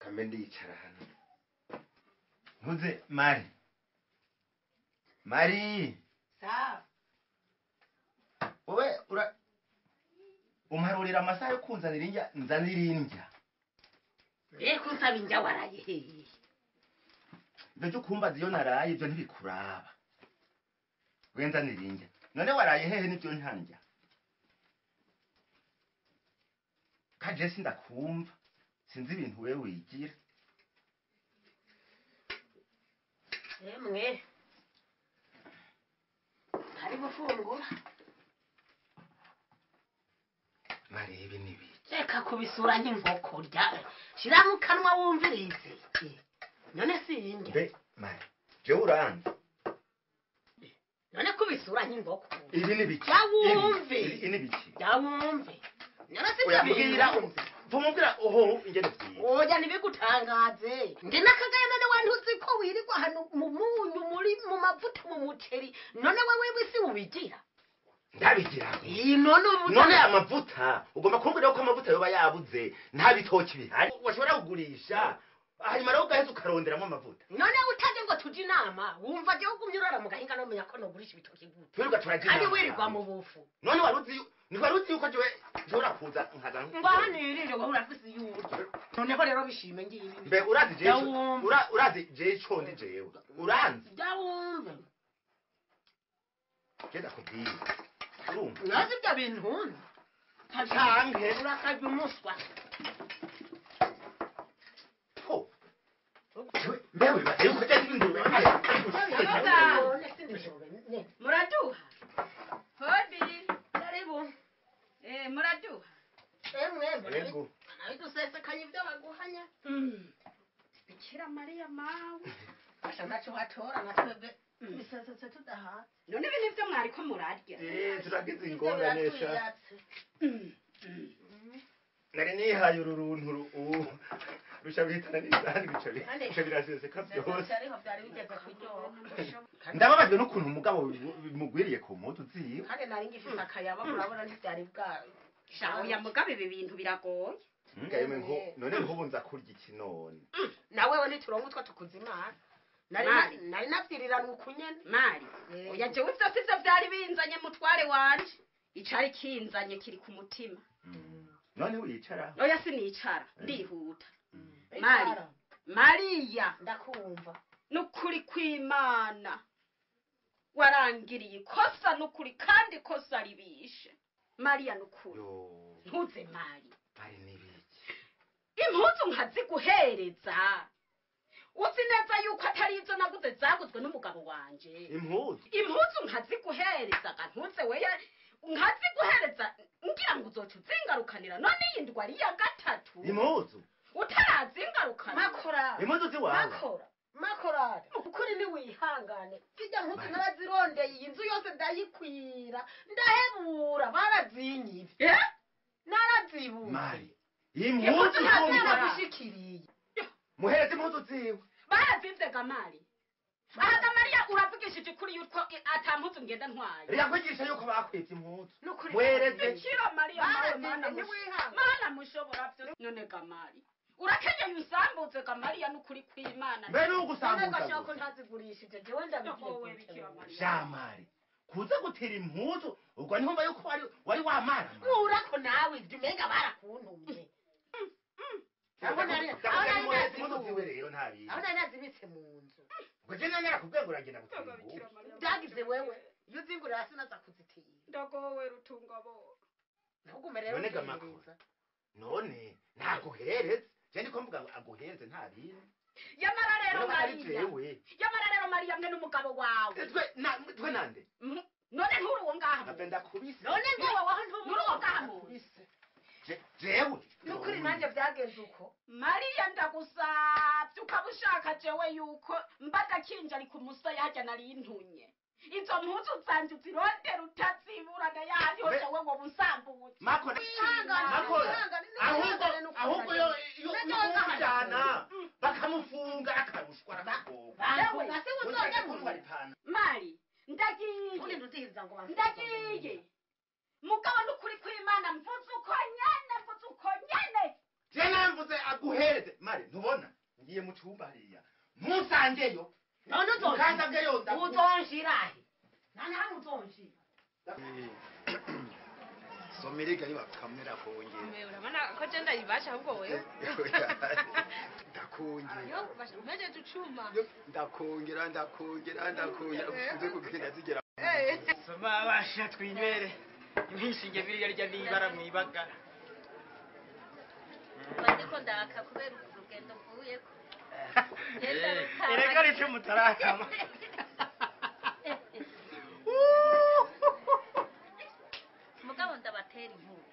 Kambe ndiyicara hano. Ntuze Mari. Mari. Sawa. Wowe ura umparurira amasaha yo kunzanira indya, nzanira indya. Mbega unsaba indya waraye hehe? Ibyo byo kumbaza iyo naraye ibyo ntibikuraba. We nzanira indya. None waraye hehe nibyo ntandya? Kaje sindakumva. Sinzi ibintu wewe wigira. Emwe. Hari gufungura. Mari ibi nibiki? Reka kubisura nk'inkoko rya. Shira mu kanwa wumvirize. None si indya. Mbe Mari, jewe uranzi. None kubisura nk'inkoko. Ibi nibiki? Ya wumve. Ibi nibiki? Ya wumve. None si Oya ibyo mbwira, bintu. vumubwira oho ingene vyiza. Oya ntibigutangaze. Ndi n'akagaya none wantu uzi ko wirirwa hano mu munyu muri mu mavuta mu muceri. None wewe wisi ubigira? Ndabigira. Iyi none ubu None amavuta ugomba kumbwira ko amavuta yoba yabuze nta bitoki bihari washobora kugurisha hanyuma rero ugaheza ukaronderamo amavuta. None utaje ngo tuje inama wumva je ugumye urara mu gahinga no menya ko nogurisha ibitoki gute. Twirirwa turaja Kandi inama. wirirwa mu bufu. None wari uzi ntiwari uzi yuko jewe nshobora kuza nkaza Ngo hano yirire wowe urafise iyo urya. Noneho rero bishime ngiye ibi. Mbe urazi jewe Ndawumva. urazi jewe ico ndi jewe uranzi Ndawumva. je ndakubwiye urumva Nazi ibyo bintu. Canke Urakarya umuswa. po mbe wibaza yuko je ndi ingurube. None si ingurube, ne. Muraduha. Hodi. Karibu. Muraduha. Emwe mbona Yego. bidusesekanya ibyo baguhanya. Bikira Mariya mawe. Basha ntacyo watora na twebwe bisesetse tudahaze. None ibi nivyo mwariko murarya. Turagize ingorane sha. Biratwiyatse. Nari nihaye uru runtu ubu rusha bihitana n'isahani bica biraseseka byose. Bisesetse ariho byari bigeze kuryoha. Ndababajwe n'ukuntu umugabo bimugwiriye ku mpuzu ziwe. Kandi nari ngifise akayaba murabona ntibyari bwa. Sha oya mugabe ibi bintu biragoye. Ngayeme nko none nkubu nza kurya iki none? Nawe we ntituronka utwo tukuzimana. Nari Mari. nari navyiriranwe ukunyene. Mari. Oya jewe ivyo sivyo vyari binzanye mutware wanje. Icari kinzanye kiri ku mutima. None wicara. Oya sinicara ndihuta. Mari. Mariya. Ndakumva. Nukuri kw'Imana. Warangiriye ikosa nukuri kandi ikosa ribishe. Mariya nukuri. Yo. Ntuze Mari. Mari nibiki? Impuzu nkaziguhereza. Uzi neza yuko atari izo naguze zaguzwe n'umugabo wanje. Impuzu? Impuzu nkaziguhereza ntuze weya nkaziguhereza ngira ngo uzoca uzingarukanira none iyi ndwi ari iya gatatu. Impuzu? Utarazingarukanira. Makora. Impuzu ziwawe? Makora. Makorari. Ukuri ni wihangane. Zijya mpuzu narazirondeye iyi nzu yose ndayikwira. Ndahebura barazinyivye. Eh? Narazibuze. Mari. Impuzu Impuzu ntazo zumva. Naragushikiriye. Muhereze impuzu ziwe. Barazivye Gamari. Aha Gamariya uravugishije ukuri yuko ata mpuzu ngenda ntwaye. Rirakwigisha yuko bakwivye impuzu. Nukuri. Muhereze. Bikira Mariya mawe Barazivye mana ntiwihangane. mana mushobora byose. None Gamari. Urakenyeye usambuze Gamariya nukuri kw'Imana. Mbe None nugusambuza gashaka ko gusa. ntazigurishije jewe ndabigiye. Wowe Bikira Mariya. Shamari. Kuza gutera impuzu ubwo niho mba yuko wari wamara. Murako nawe ibyo umenga barakuntumye. Aho nari Impuzu ziwe rero ntabizi. aho nari nazibitse mu nzu. Ubwo je nari narakubwiye ngo uragenda gutera impuzu. Byagize wewe. Iyo uzingurira hasi naza kuzitira. Ndagowe rutunga bo. Ntugume rero None Gamakora. utegereza. None ntaguhereze. Je ndiko mvuga ngo aguhereze nta bindi. Yamara rero None ari Mariya. jewe. Yamara rero Mariya mwe n'umugabo wawe. Twe nande? None nturi uwo ngaha. Ave ndakubise. None ngo wowe aho Nturi uwo ngaha. Ndakubise. Jewe. Nukuri nanjye byagenze uko. Mariya ndagusavye ukaba ushaka jewe yuko mba ndakinjari ku musaya harya nari ntunye. Izo mpuzu zanje uzirondera utazibura nayayo Mbe- jewe woba unsambutse. Makora. Wihangane, Makora. wihangane, Ahubwo wihangane nukuri. ahubwo yo yo None umujana bakamufunga akarushwa arakagorwa. Banfunga se uzoja mu Uzoja ipana. Mari ndagiye. Urinda utihiriza ngo banfunge. Ndagiye. Mugabo nukuri kw'Imana mvuze uko nyene mvuze uko nyene. Je namvuze aguhereze mare ntubona ngiye mu cyumba hariya ntusangeyo None ukansangeyo ndaku uzonshirahe nani hano uzonshira Somerega nibakamera kongera. Urabona ko je ndayibasha ahubwo wewe. Ndakongera. Yo basha umeje tucuma. Ndakongera ndakongera ndakongera uze kugenda zigera. Soma basha twinywere. Impishinge biriya rya nibara mwibagara. Bandiko ndaka kubera urugendo mvuyeko. Erega rico mutarakama. Mugabo ndabatera inkuru.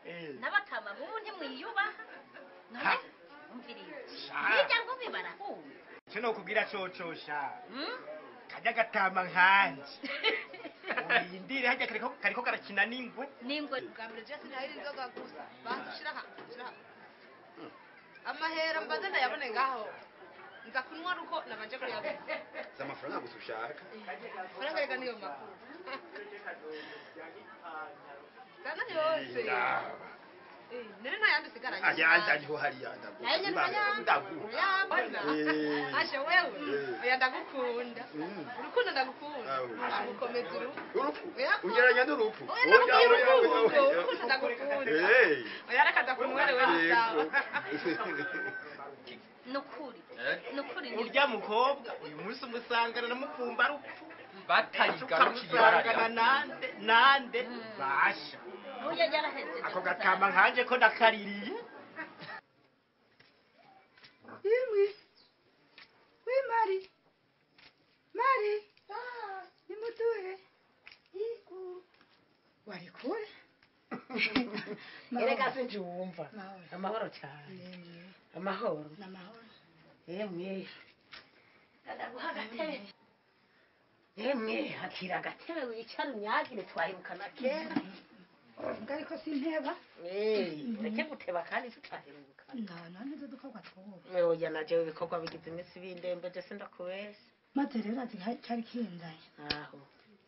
N'abatama bubu ntimwiyubaha. None umviriye. Hirya ngo bibarahunga. Cyo nokubwira cocosha. Kajya gatama nkanje. Urindire hajya kariko karakina n'ingwe. N'ingwe. Bwa mbere je sinahira inzoga gusa. Banza ushira aha, ushira aha. Amahera mbanza ndayabone ngaho. Nza kunywa ruko nabanje kuyabona. Si amafaranga gusa ushaka. Faranga reka niyo makuru. Zana yose. None nta yandi usigaranye. Ayandi ariho hariya ndaguha. Nayo nyene ntayandi. Ndaguha. Uyabona. Ashe wewe. Oya ndagukunda. Urukundo ndagukunda. Gukomeza urugo. Urupfu. Ugereranya n'urupfu. Oya ndakubwira urukundo. Urukundo ndagukunda. Oya reka ndakunywere wewe sawa. Nukuri. Nukuri. Urya mukobwa uyu munsi umusangana na mupfumba rupfu. Batayigarukiye Ukamusangana nande nande basha. Oya yaraheze. Ako gatama nkanje ko ndakaririye. Imwe. We Mari. Mari. Nimuduhe. Wari kure? Erega sinjumva. Amahoro cyane. Amahoro. Namahoro. Emwe. Ndaguha agatebe. Emwe hakira agatebe wicara unyagire twahirukana kera. Ariko sinteba. Ureke guteba kandi tutaheruka. None ibyo dukorwa twubu. Oya najewe ibikorwa bigize iminsi bindembeje sindakubesha. Maze rero ati cyari kinzanye. Aho.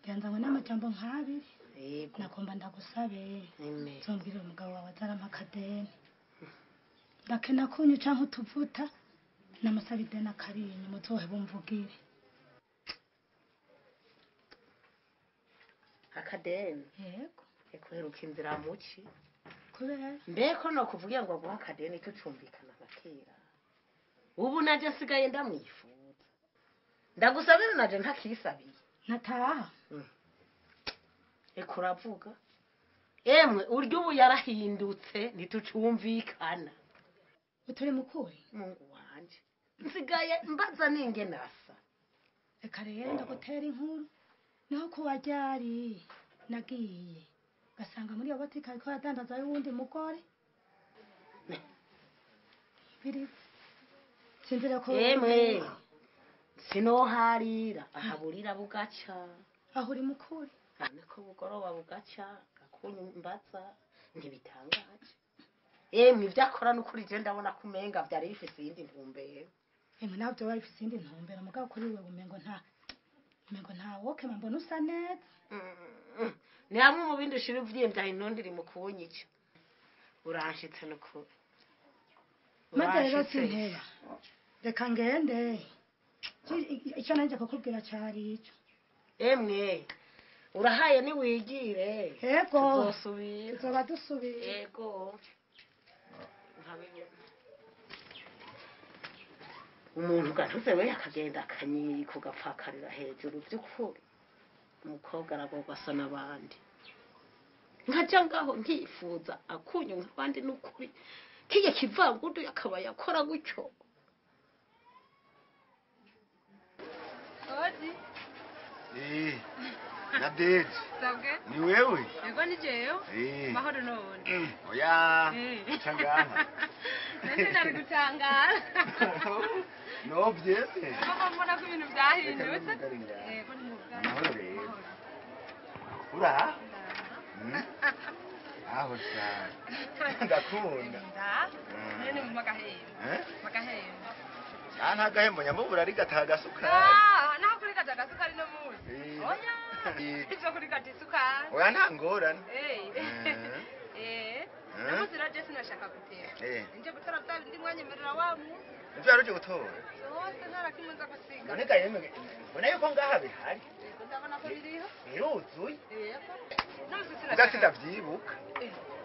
Ngenza n'amajambo nk'abiri. Yego. Nakomba ndagusabe. Ime. Zombwirira umugabo wawe azarampa akadeni. Ndakena kunyu canke utuvuta. Namusaba ideni akarinye muzohe bumvugire. Akadeni. Yego. Ekuheruka inzira muci. Kubera Mbeko no kuvugira ngo aguha akadeni tucumvikana nka kera. Ubu naje nsigaye ndamwifuza. Ndagusabira naje ntakisabiye. Nataha. Eko uravuga. Emwe urya ubu yarahindutse ntitucumvikana. Uturi mukuri? Mungu wanje. Nsigaye mbaza ninge nasa. Reka rero ndagutera inkuru. Niho kuwa ryari nagiye. Gasanga muri iyo botike ariko aradandaza y'uwundi mugore. Biri. Sinzira ko Emwe. Sinoharira ahaburira bugaca. Aho uri mukuri. Niko bugoroba bugaca gakunyumbaza ntibitangaje. Emwe ibyo akora n'ukuri je ndabona kumenga vyari bifise iyindi ntumbero. Emwe nawe byo bari bifise iyindi ntumbero mugabo kuri wewe umengo nta umengo nta woke mbona usa neza. Ni hamwe mu bindi ushira uvyimvya intundi iri mu kunyica. Uranshitse n'ukuri. Maze rero sinteba. Reka ngende. Icyo nanje kukubwira cari ico. Emwe urahaye niwigire. Yego. Tuzosubira. Tuzoba dusubira. Yego. Umuntu gatuze we akagenda akanyiko gapfakarira hejuru by'ukuri. Umukobwa aragorwa asa n'abandi. Nkaja ngaho nkifuza akunyu nk'abandi n'ukuri. Kirya kivangudu akaba yakora gutyo. Odi. Nadeje. Sabwe? Ni wewe? Yego ni jewe. Mahoro none. Oya. Changaha. Nanje nari gutangara. No byese. Koko mbona ko ibintu byahindutse. Yego ni mugari. Mahoro rero. Ura? Aho sha. Ndakunda. Nene mu magahembe. Eh? Magahembe. Ah nta gahembo nyamubura ari gataha gasukari. Ah, naho kuri gataha gasukari no muzi. Oya. Ivyo kuri gata isukari. Oya nta ngorane. Eh. Namuzi rero je sinashaka gutera. Nje gutora bya bindi mwanyemerera wa munsi. Ivyo yaruje gutora. Zose ntarakimwe nza gusiga. None ga yemwe mbona yuko ngaha bihari. Ndabona ko biriho. Biruzuye. Yego. Namuzi Ndasi sinashaka. ndavyibuka.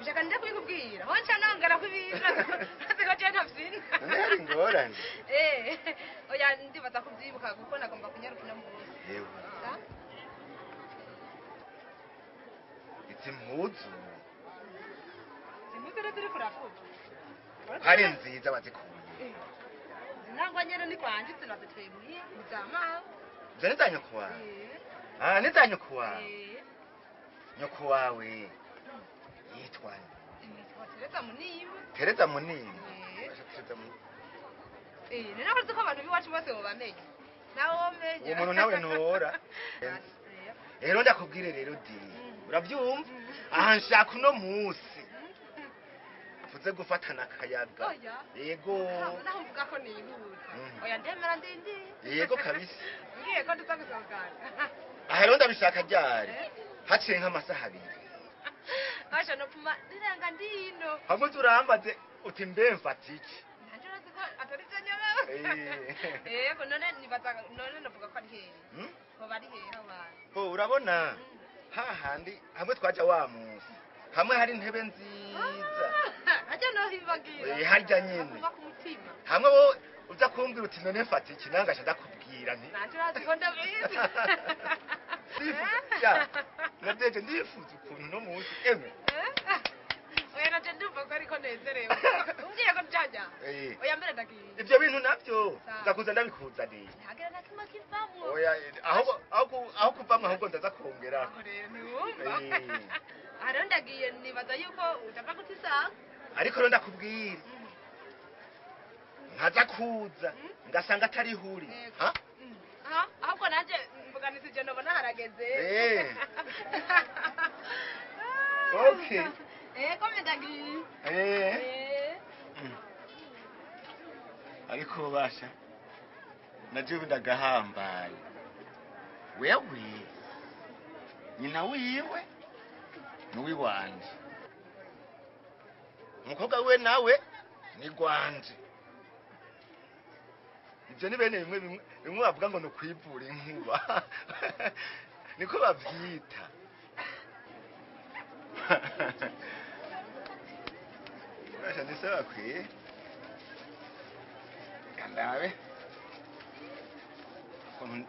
Ushaka nje kubikubwira. Ho nca nangara kwibira. Siko je ntavyina. None hari ingorane. Oya ndibaza kubyibuka kuko nagomba kunyaruka no munsi. Yewe. Sa? Izi mpuzu Impuzu rero ziri kuravuga. hari nziza bazikuye. Zinangwa nyene ni kwanje zinaziteye muhira. Nizama. Ivyo ni za nyoko wawe. Ah, ni za nyoko wawe. Nyoko wawe yitwa nde? Nitwa Tereza Munimba. Tereza Munimba. Basha Tereza Munimba. Ni nako ko abantu b'iwacu bose bobamenya. Nawe womenya. Uwo muntu nawe ntora. Rero ndakubwire rero di. Uravyumva? Aha nshaka uno munsi. Tuze gufatana akayaga. Oya. Yego. Naho mvuga ko nihuta. Oya ndemera ndindi. Yego kabisa. Ngiye ko tuza gusohokana. Aha rero ndabishaka ryari? Haciye nk'amasaha abiri. Basha nopfuma ndirenga ndino. Hamwe turambaze uti mbe mfata iki? Nanje urazi ko atari byo nyene. Yego none nibaza none novuga ko ari hehe. Hoba ari hehe abantu. Bo urabona hahandi hamwe twaja wa munsi. Hamwe hari intebe nziza. Harya no hibagira. Harya nyene. Kuva ku mutima. Hamwe bo uza kumbwira uti none mfata iki nanga nca ndakubwira nti. Nanje urazi ko ndabizi. Ya. Nadeje ndifuza ukuntu no munsi emwe. Oya nanje ndumva ko ariko nezerewe. Umbwiye ko njaja. Oya mbere ndagiye. Ivyo bintu navyo ndakuza ndabikuzaniye. Ntagira na kimwe kivamwo. Oya aho kuvamwo ahubwo ndaza kongera. Aho rero ntiwumva. Aha rero ndagiye nibaza yuko utapfa guta isaha. Ariko rero ndakubwira. Nkaza kuza ngasanga atari huri. Ha? Aha ahubwo nanje mvuganisa nobona harageze. Okay. Ko ndagiye. Ariko basha naje ndagahambaye. Wewe nyina wiwe nuwiwanje. Umukobwa we nawe ni gwanje. Ivyo ni bene bimwe bimwe bavuga ngo no kwivura inkuba. Niko bavyita. Basha ndisaba kwe. Kandabe. Ukuntu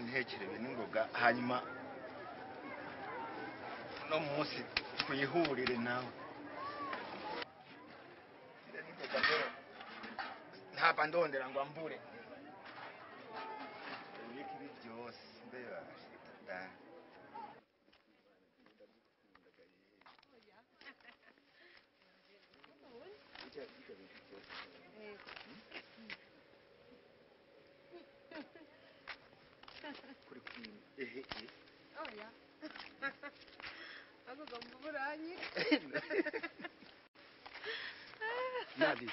ntekerewe n'ingoga hanyuma no munsi twihurire nawe. Ntapa ndondera ngo ambure. Ibiki ibi byose mbe basha. Oya. Ako gamburanyi. Nadi.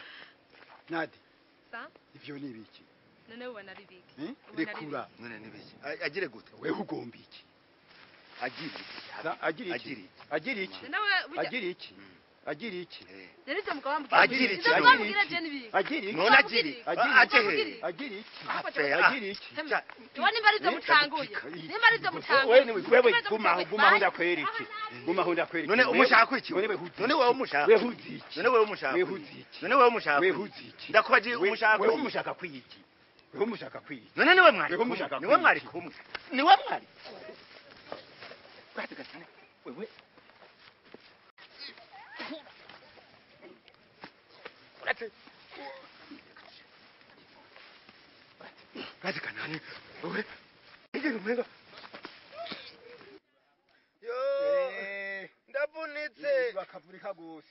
Nadi. Sa? Ivyo ni ibiki? None ubona ari biki? Rekura. None ni biki? Agire gute? Wewe ugomba iki? Agire iki? Agire iki? Agire iki? Agire iki? Agire iki? Rero ivyo mugabo wambwira. Agire iki? Ivyo mugabo je ni biki? Agire iki? None agire iki? Agire Agire iki? Agire iki? Iwa nimba ari ivyo mutanguye. Nimba ari ivyo mutanguye. Wewe gumaho gumaho ndakwereke. Gumaho ndakwereke. None umushaka iki? None wewe umushaka. Wewe uzi iki? None wewe umushaka. Wewe uzi iki? None wewe umushaka. Wewe uzi iki? Ndakubaje umushaka. Wewe umushaka kwiki? Wewe umushaka kwiki? None niwe mwari. Wewe umushaka. Niwe mwari kumwe. Niwe mwari. Kwati gasane. Wewe Kazi kanani. Wewe. Ije umenga. Yo. Ndavunitse. Bakavurika gose.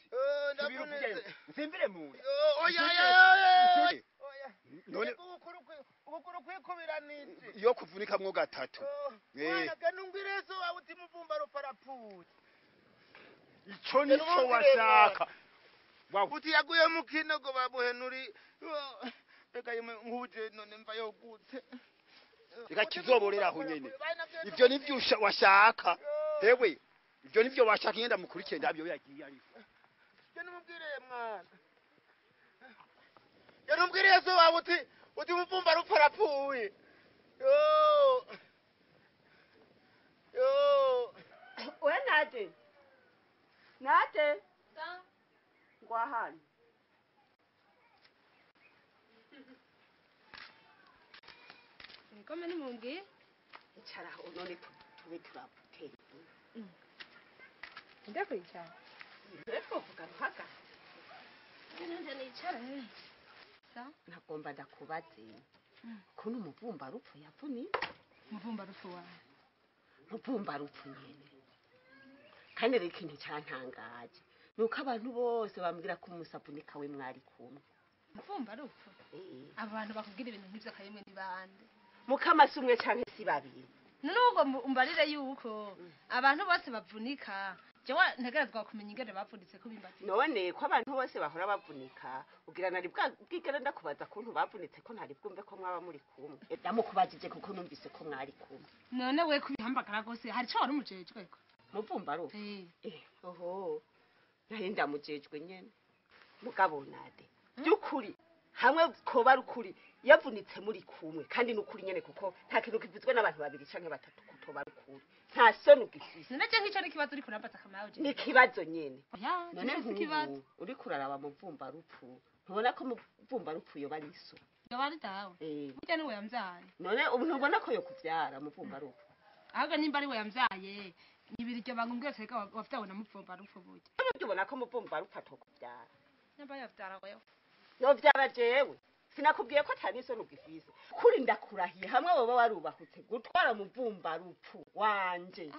Ndavunitse. Nsimbire mu. Oya oya. Oya. None ukukuru kwikubiranije. Iyo kuvunika mwo gatatu. Mwana ganungwireso wawe uti muvumba ruparapfuye. Ico nico washaka. Uti yaguye mu kinogo babuhenuri. Beka yemwe nkuje none mva yogutse. Reka kizoborera aho nyene. Ivyo nivyo washaka. Hewe Ibyo nivyo washaka ngenda mukurikiye ndabyo yagiye ari. Je numubwire mwana. Je numubwire so wabo uti mupfumba rupfa rapfuye. Yo. Yo. We nade. Nade. Ngwahani. Kome nimumbwiye? Icara aho none tube turagutera. Ndakwicara. Twovuga ruhagaze. Nanje nicara. Sa? Nagomba ndakubaze. Kuno umuvumba rupfu yavunitse. Umuvumba rupfu wawe. Umuvumba rupfu nyene. Kandi rero ikintu cyantangaje nuko abantu bose bambwira ko umusavunika we mwari kumwe. Umuvumba rupfu? Abantu bakubwira ibintu nk'ivyo kayemwe ni bande? Mukama si umwe canke si babiri. None ubwo umbarire yuko abantu bose bavunika jewe ntegerezwa kumenya ingene bavunitse ko bimbaza. None ko abantu bose bahora bavunika ugira nari bwigera ndakubaza kuntu bavunitse ko ntari bwumve ko mwaba muri kumwe. Ndamukubajije kuko numvise ko mwari kumwe. None we kubihambagara gose hari ico wari umujejwe ko? Muvumba rupfu? Oho. Nari ndamujejwe nyene. Mugabo nade. Byukuri hamwe ko barukuri yavunitse muri kumwe kandi nukuri nyene kuko nta kintu kivuzwe n'abantu babiri canke batatu kutoba rukuri nta soni ugifise. None je nk'ico n'ikibazo uriko urambaza kamawe je? N'ikibazo nyene. None nk'ikibazo uriko uraraba muvumba rupfu ntubona ko muvumba rupfu yoba ari so? Yoba ari dawe. Burya niwe yamvyaye. None ubu ntubona ko yokuvyara muvumba rupfu? Ahubwo nimba ari we yamvyaye nibiryo bangumbwiye twega wavyawe na muvumba rupfu burya. Burya ubona ko muvumba rupfu atokuvyara? Nimba yavyara wewe. Yovyara jewe. Sinakubwiye ko atari isoni ugifise. Kuri ndakurahiye hamwe boba warubahutse gutwara muvumba rupfu wanje.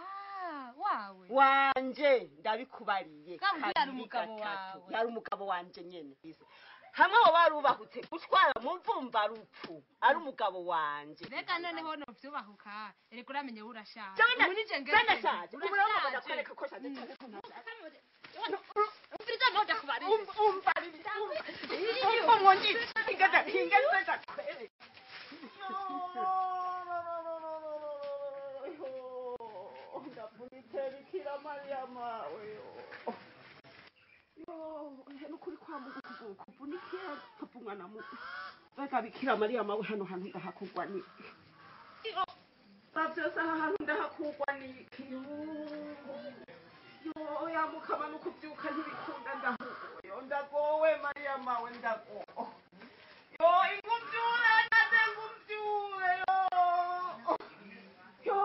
Wawe. Wanje ndabikubariye. Yari umugabo wawe. Yari umugabo wanje nyene. Hamwe boba warubahutse gutwara muvumba rupfu ari umugabo wanje. Reka noneho no vyubahuka. Erega uramenye urashaje. Ubu ndashaje. Ubu urabona ndakwereka ko shaje cyane ko ntashaje. Umviriza ntoda kubarira. Umbarira. Umva kwere. Ndavunitse Bikira Mariya mawe. Yo, nukuri kwa Mungu kuvunikiye kuvunwa na Mungu. Baka Bikira Mariya mawe hano hantu ndahakugwa ni. Yo, bavyose aha hantu ndahakugwa ni. Yo, ya mukama nukuvyuka ntibikunda ndahuye. Ndagowe Mariya mawe ndagowe. Yo, ingumvyure naze ngumvyure yo. Yo.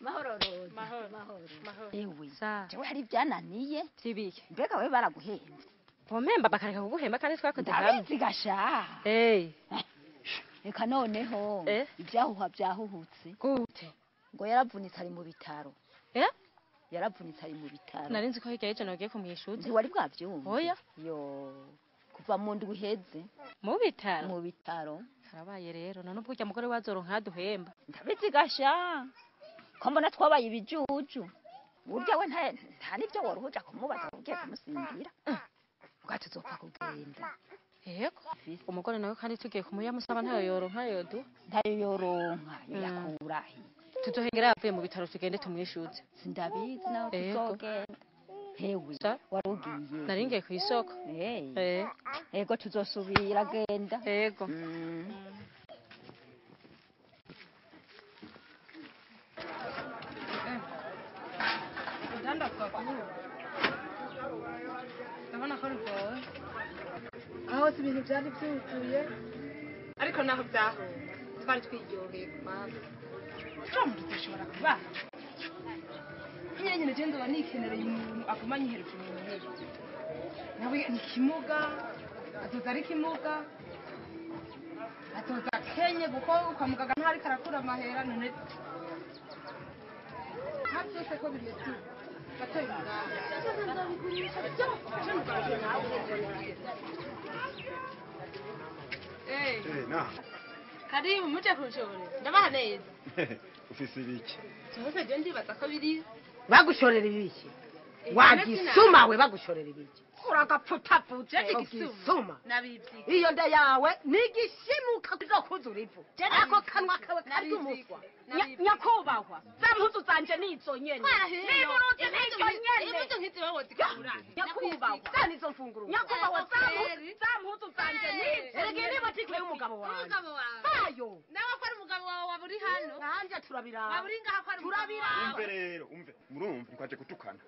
Mahoro Roza. Mahoro. Mahoro. Mahoro. Ewe. Sa. Jewe hari byananiye. Vyibiki. Mbega we baraguhembye. Bompemba bakareka kuguhemba kandi twakoze hamwe. Ndabizi gasha. Eh. Reka noneho ibyahuha byahuhutse. Gute? Ngo yaravunitse ari mu bitaro. Eh? Yaravunitse ari mu bitaro. Nari nzi ko hirya y'ejo nagiye kumwishuza. Ntiwari bwavyumve? Oya. Yo. Kuva mu ndwi iheze. Mu bitaro? Mu bitaro. Karabaye rero none ubwo urya mugore wazoronka nkaduhemba. Ndabizi gasha. Ko mbona twabaye ibijuju. Burya we nta nibyo waruhuja kumubaza ugiye kumusimbira. Ubwa tuzopfa kugenda. Yego. Umugore nawe kandi tugiye kumuyamusaba ntayo yoronka yodu. Ntayo yoronka yakurahe. Tuzohengera yavuye mu bitaro tugende tumwishuze. Sindabizi naho tuzogenda. Hewe warugiye. Nari ngiye kw'isoko. Eh. Yego tuzosubira genda. Yego. Ndandazwa kubu. Ndabona ko rugoye. Aho si ibintu byari byuzuye ariko naho byahuye twari twiryoheye ku maso. Icyo dushobora kuba nyine nyine je nzoba nikenereye umuntu aguma anyihereje umuntu ntebe. Nawe ni kimuga azoza ari kimuga azoza akenye kuko kwa muganga ntariko arakura amahera none nta byose ko bimeze ubu. Gatoya umugambi. Nzobigurisha byose. Eh, na. Karibu muje kunshorera. Ndabaha neza. Ufise ibiki? Byose je ndibaza ko biri Bagushorera ibiki? Wagisuma we bagushorera ibiki. Uragapfutapfuje igisuma. Nabivye. Iyo nda yawe nigishimuka kuzokuzura ivu. Ako kanwa kawe karya umuswa. Nyakubahwa, za mpuzu zanje nizo nyene. Niburuzi nizo nyene. Impuzu nkizi wowe zikura. Nyakubahwa, za nizo mfunguru. Nyakubahwa, za mpuzu zanje nizo. Erega ni botike y'umugabo wawe. Umugabo wawe. Bayo. Nawe ko ari umugabo wawe waburi hano. Nanje turabiraba. Waburi ngaha ko ari turabiraba. Umve rero, umve. Murumva nkwaje gutukana.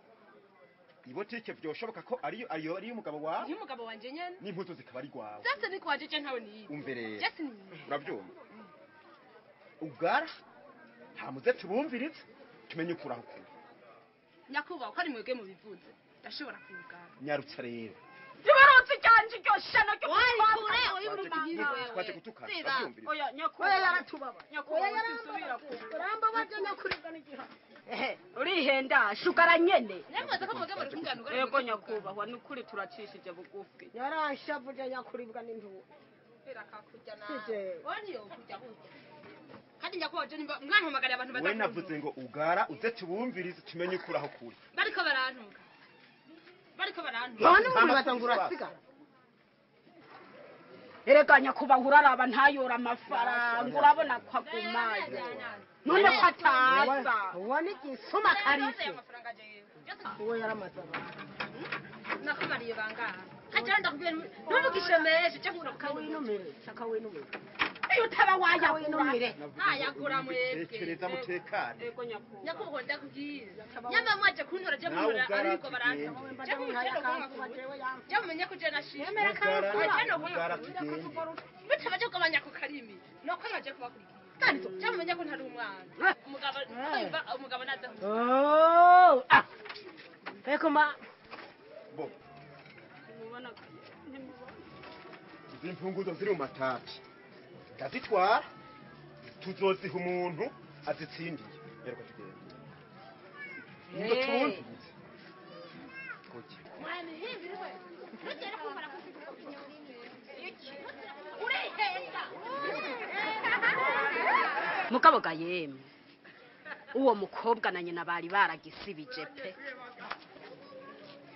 Ibotike vyoshoboka ko ariyo ariyo ari umugabo wawe. Ni umugabo wanje nyene. N'impuzu zikaba ari gwawe. Zose ni kwaje je ntawe niyi. Umve rero. Jesi ni. Uravyumva? Ugara hamuze tubumvirize tumenye ukuraho kuri. Nyakubahwa ko ari mwebwe mubivuze. Ndashobora kugara. Nyarutsa rero. Ibarutse cyanje iryo shano ryo kure twaje gutukana. Uravyumviriza? Oya nyakubahwa. Oya yaratubaba. Nyakubahwa sisubira ku. Urambabaje nyakuribwa n'igiha. Ehe, urihenda shugara nyene. Nyamaze ko mwebwe muri kunganura. Yego nyakubahwa nukuri turacishije bugufi. Yaranshavuje nyakuribwa n'intuba. Birakakujya nawe. Wani yo kujya burya. Kandi nyakubahwa je nimba mwampamagariye abantu We navuze ngo ugara uze tubumvirize tumenye ukuraho kuri. Bariko barantuka. Bariko barantuka. None uribaza ngo urasigara. Erega nyakubahwa uraraba ntayora amafaranga urabona ko agumaye. None ko ataza. Uwo ni igisuma karise. Uwo yaramaze abantu. Nakamariye bangaha. Kajya ndakubwira ntumugishemeje cyo nkura kawinumire. Shaka winumire. Iyo utaba wayagura. Ntayagura mwebwe. Tekereza mutekane. Yego nyakubahwa. Nyakubahwa ndakubwira. Nyama mwaje kuntora je muntora ariko barantuka. Je mumutero Je mumenye ko je nashimye. Nemera Ugara tugende. Bitabaje kugabanya ku karimi. Nuko baje kubakurikira. Kandi je mumenye ko ntari umwana. Umugabo umugabo naza. Oh, ah. Eko ma. Bo. Izi mfunguzo ziri mu matati. Ndazitwara tuzoziha umuntu azitsindiye. Rero tugende. Ngo tubumvirize. Kuki? Mugabo ga yemwe uwo mukobwa na nyina bari baragisibije pe.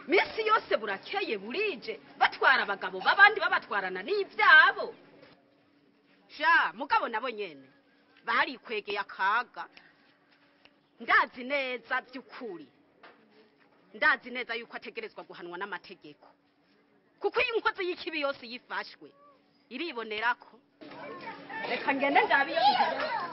Misi yose burakeye burije batwara abagabo babandi babatwarana n'ivyabo. Sha mugabo nabo nyene barikwegeye akaga. Ndazi neza by'ukuri. Ndazi neza yuko ategerezwa guhanwa n'amategeko. Kuko iyo inkozi y'ikibi yose yifashwe iribonerako. Reka ngende ndabiyo biherera.